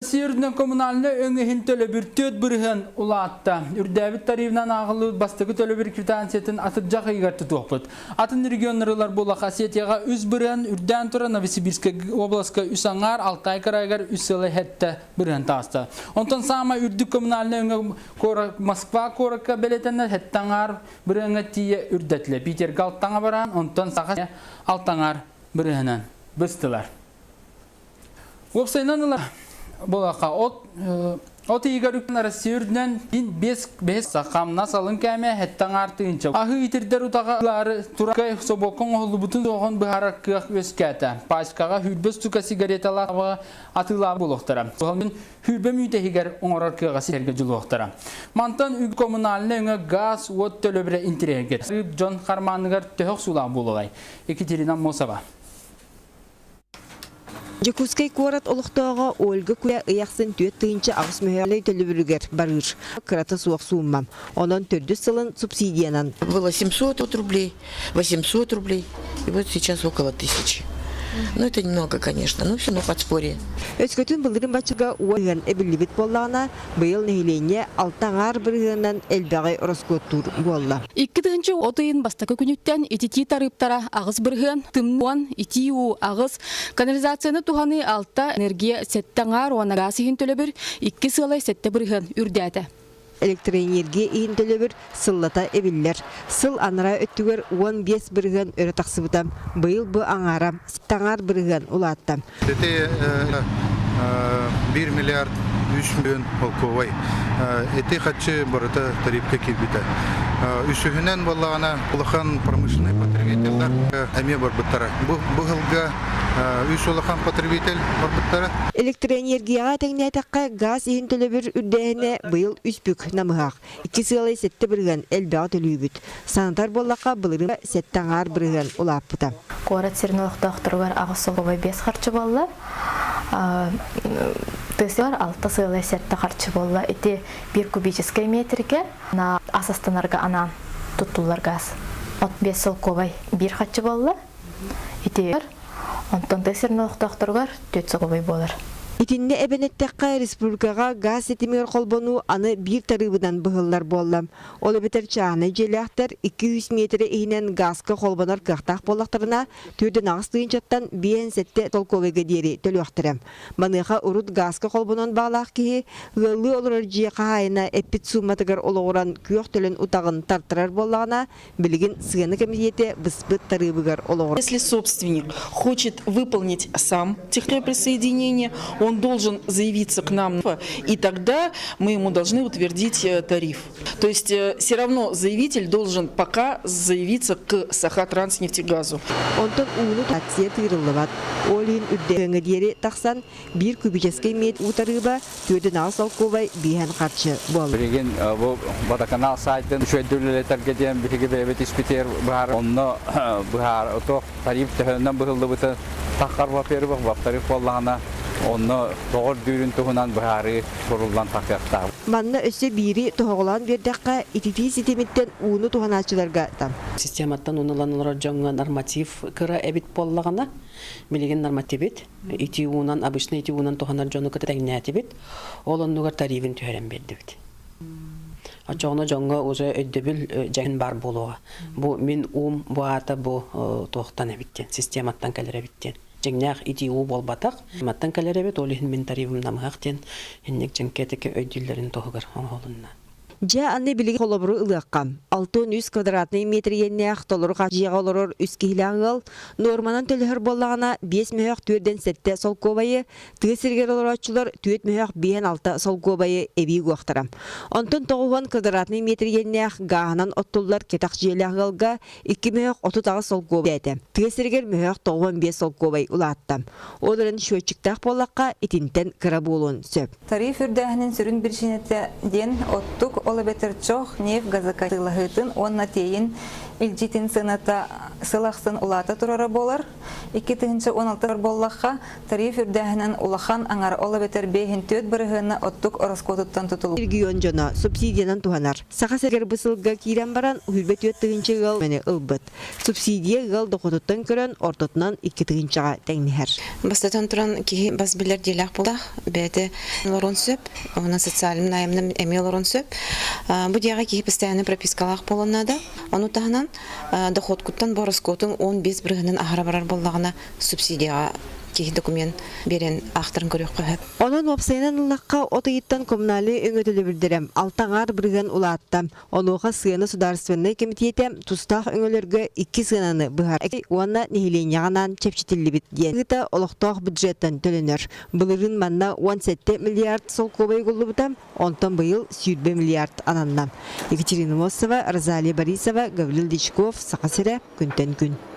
Россия үрдүнэн коммунальнай өҥө иһин төлөбүр 4% улаатта. Үрдээбит тарифынан ааҕыллыбыт бастакы төлөбүр квитанциятын атырдьах ыйыгар тутуохпут. Атын регионнарылар буоллах Осетияҕа 3% үрдээн турар, Новосибирскай областка үс аҥаар, Алтай кыраайыгар 3,7% таҕыста. Онтон саамай үрдүк коммунальнай өҥө Москва куоракка бэлиэтэнэр сэттэ аҥаар бырыһыаҥҥа тиийэ үрдэтилэ. Питергэ алтаҥа бараан, онтон Саха алта аҥаар бырыһынан быстылар. Уопсайынан ыла буолаха от ыйыгар үкэн Россия үрдүнэн ин бес бес хамнас алын кээмэ хэттэ аҥаар тыһыынча. Аһыы итирдэр утаҕа ылаары туракай собуокка оҥоһуллубутун суоҕун быһаарар кыах үөскээтэ. Пачкаҕа 20 штука сигареталаах атыылаабыт буолуохтара. Суһалын 20 мүнүүтэ иһигэр оҥорор кыаҕа ситэргэ дьулуохтара. Мантан үг коммунальнай өҥө газ, уот төлөбүрэ интириэһиргэтэр. Дьон хармааныгар төһө охсуулаах буолуоҕай? Екатерина Мосова. Дьокуускай куорат олохтооҕо Ольга Куя ый ахсын 48 мөһөөлөй төлөбүрүгэр барыыр. Кырата суох сууммам. Онон төрдүс сылын субсидиянан. Было 700 рублей, 800 рублей, и вот сейчас около тысячи. Ну, это немного, конечно, но все равно подспорье. Өскөтүн былырыын баччага уон эбиллибит буоллаҕына, быйыл нэһилиэнньэ алта аҥаар бырыһыанынан элбэҕи ороскуоттуур буолла. 2 от ыйын бастакы күнүттэн ититии тарыыптара 8%, тымныан, итии уу 8, канализацияны туһаныы 6, энергия сэттэ аҥаар уонна гаас иһин төлөбүр 2,7% үрдээтэ. Электроэнергия иһин төлөбүр сыллата эбиллэр. Сыл анараа өттүгэр 15% өрө тахсыбыта. Быйыл бу аҥаара таҥар бырыһыан улаатта. Ити 1 миллиард 3 миллион солкуобай. Ити харчы барыта тарифка киирбитэ. Үсүһүнэн буоллаҕына улахан промышленный потребителлэр эмиэ барбыттара. Бу бу сылга үс улахан потребитель барбыттара. Электроэнергияҕа тэҥнээтэххэ, газ иһин төлөбүр үрдээһинэ быйыл үс бүк намыһах. 2,7% элбэҕи төлүүбүт. Санатар буоллахха, былырыын сэттэ аҥаар бырыһыан улааппыта. Куорат сирин олохтоохторугар 8,5 харчы буолла. Тыасыгар 6,7 харчы буолла. Ити бир кубическай метрге на ас астанарга анаан туттуллар газ. От 5 солкуобай бир харчы буолла. Ити онтон тыа сирин олохтоохторугар 4 солкуобай буолар. Итиннэ эбэн эттэххэ, республикаҕа газ ситимигэр холбонуу аны биир тарыыбынан быһыллар буолла. Ол эбэтэр чааһынай дьиэлээхтэр 200 миэтэрэ иһинэн газка холбонор кыахтаах буоллахтарына, 48 тыһыынчаттан 57 солкуобайга диэри төлүөхтэрэ. Маныаха урут газка холбонон баалаах киһи ыаллыы олорор дьиэ хаһаайына эппит сууматыгар олоҕуран күөх төлөн утаҕын тартарар буоллаҕына, билигин сыана кэмитиэтэ быспыт тарыыбыгар олоҕурар. Если собственник хочет выполнить сам техприсоединение, он должен заявиться к нам, и тогда мы ему должны утвердить тариф. То есть все равно заявитель должен пока заявиться к Сахатранснефтегазу. Онтон ууну акция тыырыллыбат. Ол иһин үрдээҥҥэ диэри тахсан, биир кубическай метр уу тарыыба 48 солкуобай биэһэн харчы буолла. Билигин бу водоканал сайтын үчүгэйдик үлэлэтэргэ диэн биһиги бэйэбит испитигэр быһаар онно быһаар туох тариф төһөнөн быһыллыбыты таххар, во-первых, во-вторых буоллаҕына онно тоҕо үрдүүрүн туһунан быһаарыы суруллан тахыахтаах. Манна өссө биири тоһоҕолоон биэрдэххэ, ититии ситимиттэн ууну туһанааччыларга там. Систематтан ууну ылан олорор дьоҥҥо норматив кыра эбит буоллаҕына, билигин нормативит ити уунан, обычно ити уунан туһанар дьону кытта тэҥнээтибит. Ол оннугар тарифын түһэрэн биэрдибит. Оччоҕуна дьоҥҥо уже өйдөбүл дьэһин бар буолуоҕа. Бу мин уум бу аата бу туохтан эбит диэн, систематтан кэлэр эбит диэн. Дьиҥнээх ити уу буолбатах. Маттан кэлэр эбит, ол иһин мин тарифым намыһах диэн инник дьиҥкэтики өйдүүллэрин туһугар оҥоһулунна. Дьэ, аны билигин холобуру ылыахха. 63 квадратный метр иэннээх толору дьиэҕэ олорор үс киһилээх ыал нуорманан төлөһөр буоллаҕына 5 мөһөх түөрдэн сэттэ солкуобайы, тыа сиригэр олорооччулар 4 мөһөх биэһэн алта солкуобайы эбии угуохтара. Онтон 90 квадратный метр иэннээх гааһынан оттуллар кэтэх дьиэлээх ыалга 2 мөһөх 38 солкуобай этэ. Тыа сиригэр мөһөх 95 солкуобай улаатта. Ол эрэн счетчиктаах буоллахха итинтэн кыра буолуон сөп. Тариф үрдээһинин сүрүн биричиинэтэ диэн оттук Ол эбэтэр чох, нефть, газокатылаһыытын уонна тиэйин илдьитин сыаната сыл ахсын улаата турара буолар. 2016 буоллахха, тариф үрдээһинэн улахан аҥар, ол эбэтэр 54 бырыһыана оттук ороскуотуттан тутулук. Регион дьоно субсидиянан туһанар. Саха сиригэр бу сылга киирэн баран, 24 000 ыал көмөнү ылбыт. Субсидия ыал дохуотуттан көрөн, ортотунан 2 тыһыынчаҕа тэҥнэһэр. Бастатан туран, киһи бас билэр дьиэлээх буоллах, бэйэтэ олорон сөп, онон социальный наймынан эмиэ олорон сөп. Бу дьиэҕэ киһи постоянно пропискалаах буолуон наада. Ону таһынан доходкуттан бороскуотун 15 бырыһынан аһара барар буоллаҕына, субсидияҕа киһи документ биэрэн аахтарын көрүөххэ сөп. Онон уопсайынан ыллахха, от ыйыттан коммунальнай өҥө төлөбүрдэрэ 6,5% улаатта. Онуоха сыана судаарыстыбаннай кэмитиэтэ тустаах өҥөлөргө икки сыананы быһар уонна нэһилиэнньэҕэ анаан чэпчэтиллибит диэн ыыта олохтоох бюджеттан төлөнөр. Былырыын манна 17 миллиард солкуобай угуллубута, онтон быйыл 20 миллиард ананна. Екатерина Мосова, Розалия Борисова, Гаврил Дичков, Саха сирэ, күнтэн күн.